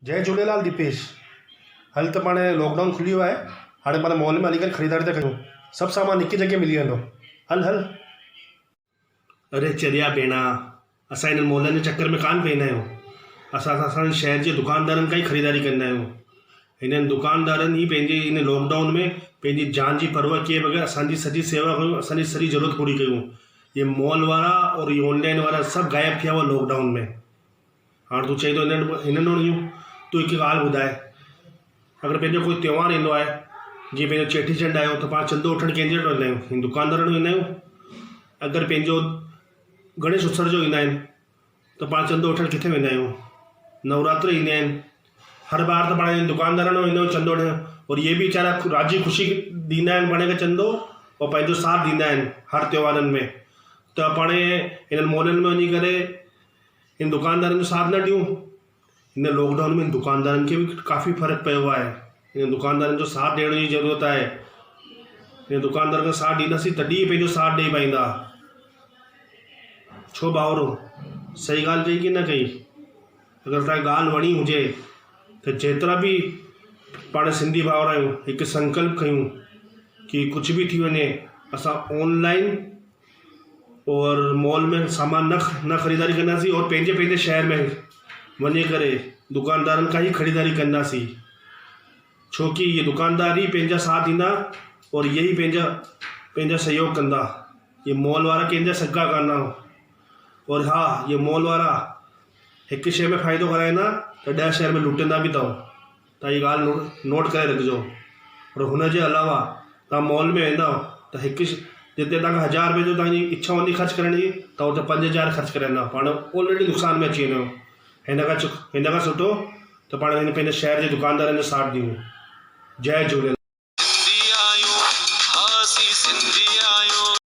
جئي جهوليلال ديپيش هل ته پاڻ لاڪ ڊائون کلي ويو آهي هاڻي پاڻ مال ۾ هلي ڪري خريداري ٿا ڪيون سڀ سامان هڪ جڳهه ملي ويندو هل هل. اري چريا ڀيڻا اسان هنن مالن جي چڪر ۾ ڪانه پئيندا آهيون اسان ته اسان جي شهر جي دڪاندارن کان ئي خريداري ڪندا آهيون هنن دڪاندارن ئي پنهنجي ان لاڪ ڊائون ۾ پنهنجي جان جي پرواهه ڪئي بغير اسان جي سڄي سيوا ڪيون اسان جي سڄي ضرورت پوري ڪيون هي مال وارا اور هي آنلائن وارا سڀ غائب ٿيا هئا لاڪ ڊائون ۾ هاڻ تون چئين ٿو هنن هنن وٽ وڃون تون هڪ ڳالهه ٻڌاء اگر پنهنجو ڪوئي تيوهار ايندو آهي جيئن پنهنجو چيٽي چنڊ آيو ته پاڻ چندو وٺڻ ڪنهن جي وٽ ويندا آهيون هن دڪاندارن وٽ ويندا آهيون اگر پنهنجو گڻيش اتسو جو ايندا آهن ته پاڻ چندو وٺڻ ڪٿي ويندا آهيون نوراتر ايندا آهن هر بار ته پاڻ هن دڪاندارن وٽ ويندا آهيون چندو وٺڻ اور اهي به ويچارا راضي خوشي ڏيندا آهن پاڻ کي چندو اور پنهنجو ساٿ ڏيندا آهن هر تيوهارن ۾ ته پاڻ هنن مالن ۾ وڃي ڪري هن دڪاندارن جو ساٿ نه ڏيون هن لاڪ ڊائون ۾ دڪاندارن کي به ڪافي فرق پيو آهي هن دڪاندارن جو ساٿ ڏيڻ جي ضرورت آهي هن دڪاندارن جو ساٿ ڏينداسين تڏهن ئي پنهنجو ساٿ ڏيئي پائيندا ڇو ڀائرو صحيح ڳالهه ڪئي ڪي نه ڪئي اگر توهان کي ڳالهه وڻي هجي ته جيترا به پاڻ سنڌي ڀائر آهيون هڪ سنڪلپ کيون ڪي ڪجهه به ٿي وڃي اسان آنلائن اور مال ۾ سامان نه نه خريداري ڪنداسين اور پنهنجي پنهنجي شهر ۾ وڃي ڪري دڪاندارن کان ئي خريداري ڪنداسين ڇو ڪي اهي دڪاندار ئي پنهنجا ساٿ ڏيندا اور اهي ئي پنهنجا پنهنجا سهيوگ ڪندا اهي مال وارا ڪنهن جا سڳا ڪانه اور ها اهي مال وارا هڪ شيء ۾ فائدو ڪرائيندا ته ڏهه شهر ۾ لٽندا به اٿو توهان هي ڳالهه نوٽ ڪري رکجو پر هن جي علاوه توهان مال ۾ ويندؤ ته هڪ جتي توهان کي هزار رپئي جو توهان جي اڇا هوندي خرچ ڪرڻ جي ته اتي 5000 خرچ ڪري ايندا پاڻ آلريڊي نقصان ۾ اچي ويندا هن کان هن کان سٺو ته پاڻ هن پنهنجي شهر جي دڪاندارن جو ساٿ ڏيون جئي جهوليلال. سنڌي آهيون ها اسين سنڌي آهيون.